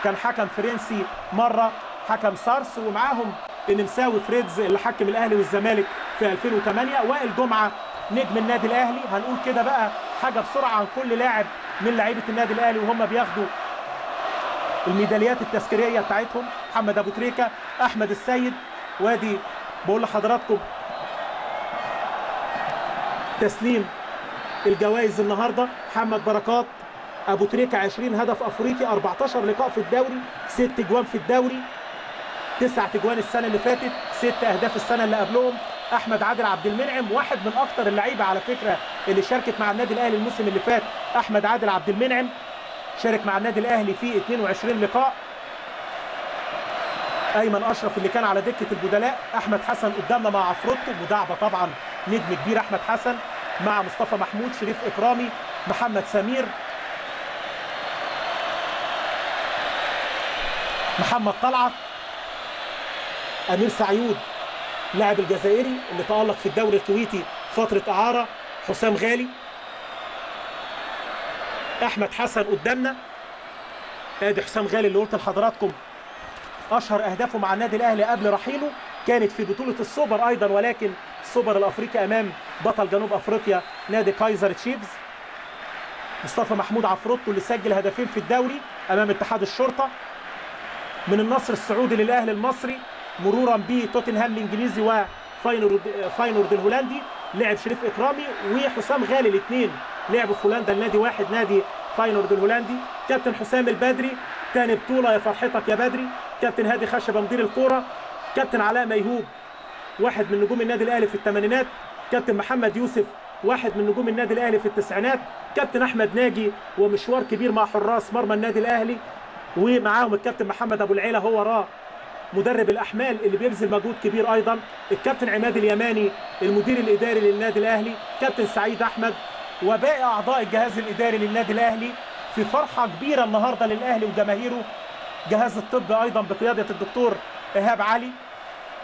وكان حكم فرنسي مرة حكم سارس، ومعاهم النمساوي فريدز اللي حكم الاهلي والزمالك في 2008. وائل جمعه نجم النادي الاهلي. هنقول كده بقى حاجة بسرعة عن كل لاعب من لعيبة النادي الاهلي وهم بياخدوا الميداليات التذكارية بتاعتهم. محمد ابو تريكه، احمد السيد، وادي بقول لحضراتكم تسليم الجوائز النهارده. محمد بركات، ابو تريكه 20 هدف افريقي، 14 لقاء في الدوري، 6 جوان في الدوري، 9 جوان السنة اللي فاتت، 6 اهداف السنة اللي قبلهم. احمد عادل عبد المنعم واحد من اكتر اللعيبة على فكرة اللي شاركت مع النادي الاهلي الموسم اللي فات. احمد عادل عبد المنعم شارك مع النادي الاهلي في 22 لقاء. ايمن اشرف اللي كان على دكه البدلاء. احمد حسن قدامنا مع عفروتو، مداعبه طبعا نجم كبير احمد حسن، مع مصطفى محمود، شريف اكرامي، محمد سمير، محمد طلعت، امير سعيود لاعب الجزائري اللي تألق في الدوري الكويتي فترة اعاره، حسام غالي، احمد حسن قدامنا. ادي حسام غالي اللي قلت لحضراتكم اشهر اهدافه مع النادي الاهلي قبل رحيله كانت في بطوله السوبر ايضا، ولكن السوبر الافريقي امام بطل جنوب افريقيا نادي كايزر تشيفز. مصطفى محمود عفروتو اللي سجل هدفين في الدوري امام اتحاد الشرطة. من النصر السعودي للاهلي المصري مرورا بتوتنهام الانجليزي وفاينورد الهولندي، لعب شريف اكرامي وحسام غالي الاثنين لعبوا في هولندا النادي واحد، نادي فاينورد الهولندي. كابتن حسام البدري تاني بطوله يا فرحتك يا بدري. كابتن هادي خشبه مدير الكورة. كابتن علاء ميهوب واحد من نجوم النادي الاهلي في الثمانينات. كابتن محمد يوسف واحد من نجوم النادي الاهلي في التسعينات. كابتن احمد ناجي ومشوار كبير مع حراس مرمى النادي الاهلي، ومعاهم الكابتن محمد ابو العيلة هو وراه مدرب الاحمال اللي بيبذل مجهود كبير ايضا. الكابتن عماد اليماني المدير الاداري للنادي الاهلي، كابتن سعيد احمد، وباقي اعضاء الجهاز الاداري للنادي الاهلي في فرحه كبيرة النهارده للاهلي وجماهيره. جهاز الطب ايضا بقيادة الدكتور ايهاب علي.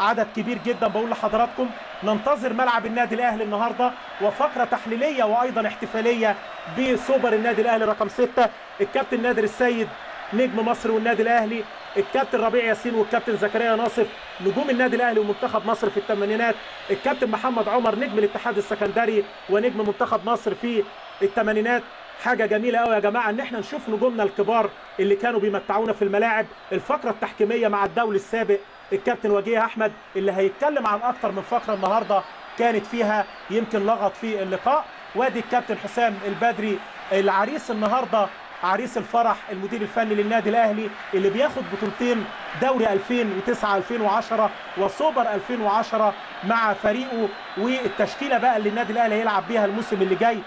عدد كبير جدا بقول لحضراتكم. ننتظر ملعب النادي الاهلي النهارده وفقره تحليلية وايضا احتفالية بسوبر النادي الاهلي رقم 6. الكابتن نادر السيد نجم مصر والنادي الاهلي، الكابتن ربيع ياسين والكابتن زكريا ناصف نجوم النادي الاهلي ومنتخب مصر في الثمانينات، الكابتن محمد عمر نجم الاتحاد السكندري ونجم منتخب مصر في الثمانينات. حاجة جميلة قوي يا جماعة ان احنا نشوف نجومنا الكبار اللي كانوا بيمتعونا في الملاعب. الفقرة التحكيميه مع الدولي السابق الكابتن وجيه احمد اللي هيتكلم عن اكتر من فقره النهارده كانت فيها يمكن لغط في اللقاء. وادي الكابتن حسام البدري العريس النهارده، عريس الفرح، المدير الفني للنادي الاهلي اللي بياخد بطولتين دوري 2009 2010 وسوبر 2010 مع فريقه، والتشكيله بقى اللي النادي الاهلي هيلعب بيها الموسم اللي جاي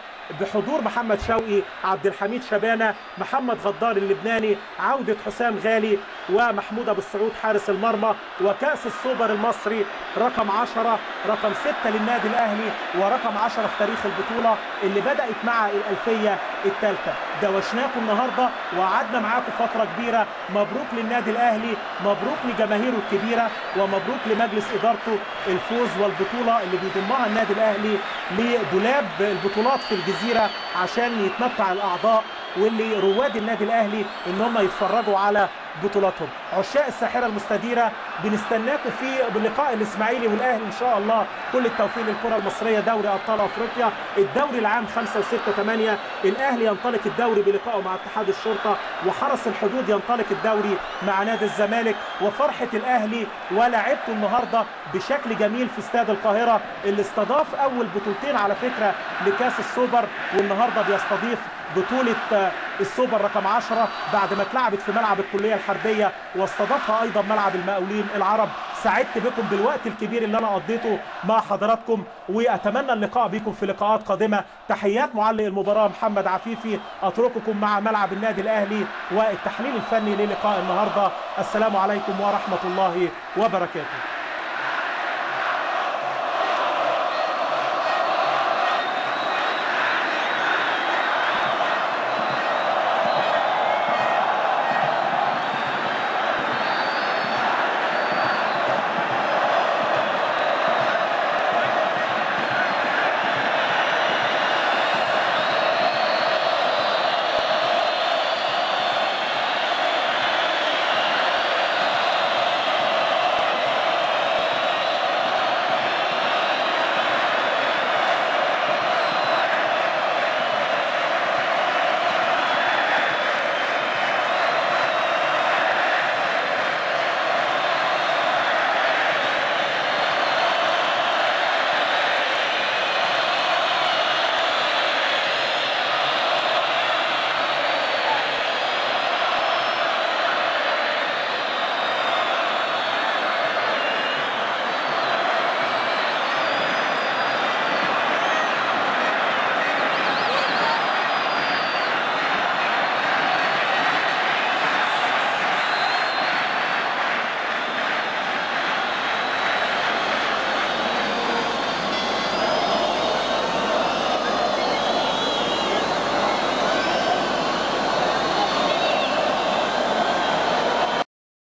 بحضور محمد شوقي، عبد الحميد شبانه، محمد غدار اللبناني، عوده حسام غالي، ومحمود ابو السعود حارس المرمى، وكاس السوبر المصري رقم 10 رقم 6 للنادي الاهلي ورقم 10 في تاريخ البطولة اللي بدات مع الالفية الثالثة. دوشناكم النهارده وقعدنا معاكم فترة كبيرة. مبروك للنادي الاهلي، مبروك لجماهيره الكبيرة، ومبروك لمجلس ادارته الفوز والبطوله اللي بيضمها النادي الاهلي لدولاب البطولات في الجزيرة عشان يتمتع الاعضاء واللي رواد النادي الاهلي ان هم يتفرجوا على بطولاتهم. عشاق الساحرة المستديرة بنستناكم في لقاء الاسماعيلي والاهلي ان شاء الله. كل التوفيق للكرة المصرية، دوري ابطال افريقيا، الدوري العام 5 و6 8. الاهلي ينطلق الدوري بلقائه مع اتحاد الشرطة، وحرس الحدود ينطلق الدوري مع نادي الزمالك. وفرحه الاهلي ولاعبته النهارده بشكل جميل في استاد القاهرة اللي استضاف اول بطولتين على فكرة لكاس السوبر، والنهارده بيستضيف بطولة السوبر رقم 10 بعد ما اتلعبت في ملعب الكلية الحربية واستضافها أيضا ملعب المقاولين العرب. سعدت بكم بالوقت الكبير اللي أنا قضيته مع حضراتكم، وأتمنى اللقاء بكم في لقاءات قادمة. تحيات معلق المباراة محمد عفيفي، أترككم مع ملعب النادي الأهلي والتحليل الفني للقاء النهاردة. السلام عليكم ورحمة الله وبركاته.